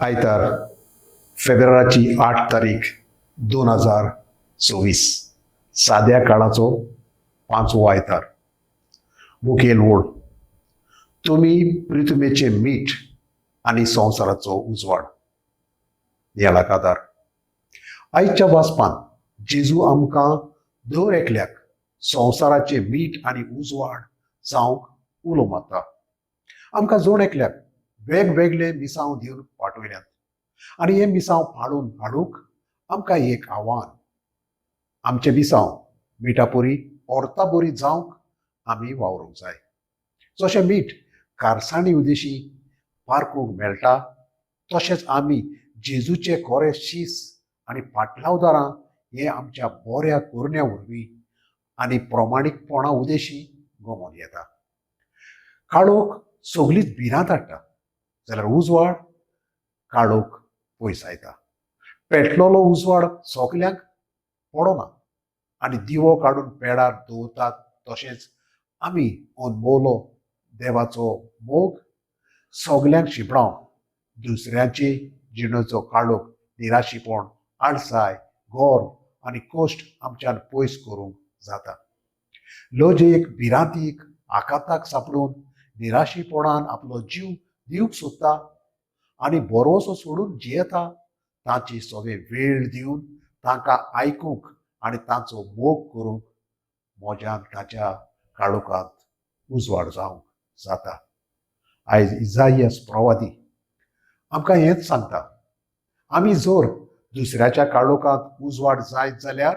आयतार फेब्रुवाराची 8 तारीख 2024, साद्या काळाचो 5वो आयतार. मुखेल ओळ: तुमी प्रितुमेचे मीठ आनी संवसाराचो उजवाड. नियाळाक आदार. आयच्या वाचपान जेजू आमकां दर एकल्याक संवसाराचे मीठ आनी उजवाड जावंक उलो मारता. आमकां जण एकल्याक वेगवेगळे मिसांव दिवन पाठयल्यात आनी हें मिसांव पाळून हाडूंक आमकां एक आव्हान. आमचें मिसांव मिठापुरी ओर्ताबोरी जावंक आमी वावरूंक जाय. जशें मीठ कारसाणी उदेशी पारकूंक मेळटा, तशेंच आमी जेजूचे कोरे शीस आनी पाटलावदारां हें आमच्या बऱ्या करण्या वरवीं आनी प्रमाणीकपणा उदेशी गमोवन येता. काळोख सगलीच भिरांत हाडटा जाल्यार उजवाड काळोख पयसायता. पेटलेलो उजवाड सगल्यांक पडना आनी दिवो काडून पेडार दवरतात, तशेंच आमी अनभवलो देवाचो मोग सगल्यांक शिंपडावन दुसऱ्यांचे जिणेचो काळोख, निराशीपण, आळसाय, गर्व आनी कश्ट आमच्यान पयस करूंक जाता. लजेक, भिरांतीक, आकांताक सांपडून निराशीपणान आपलो जीव दिवंक सोदता आनी भरोसो सोडून जियेता तांची सगळे वेळ दिवन तांकां आयकूंक आनी तांचो मोग करूंक म्हज्यान ताच्या काळोखांत उजवाड जावंक जाता. आयज इजायस प्रवादी आमकां हेंच सांगता. आमी जर दुसऱ्याच्या काळोखांत उजवाड जायत जाल्यार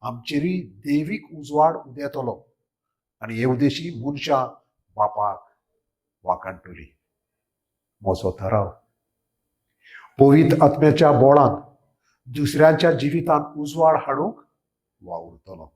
आमचेरूय देवीक उजवाड उदेतलो आनी हे उदेशी मनशां बापाक वाखाणटली. म्हजो थाराव: पवित्र आत्म्याच्या बोळान दुसऱ्यांच्या जिवितांत उजवाड हाडूंक वावुरतलो.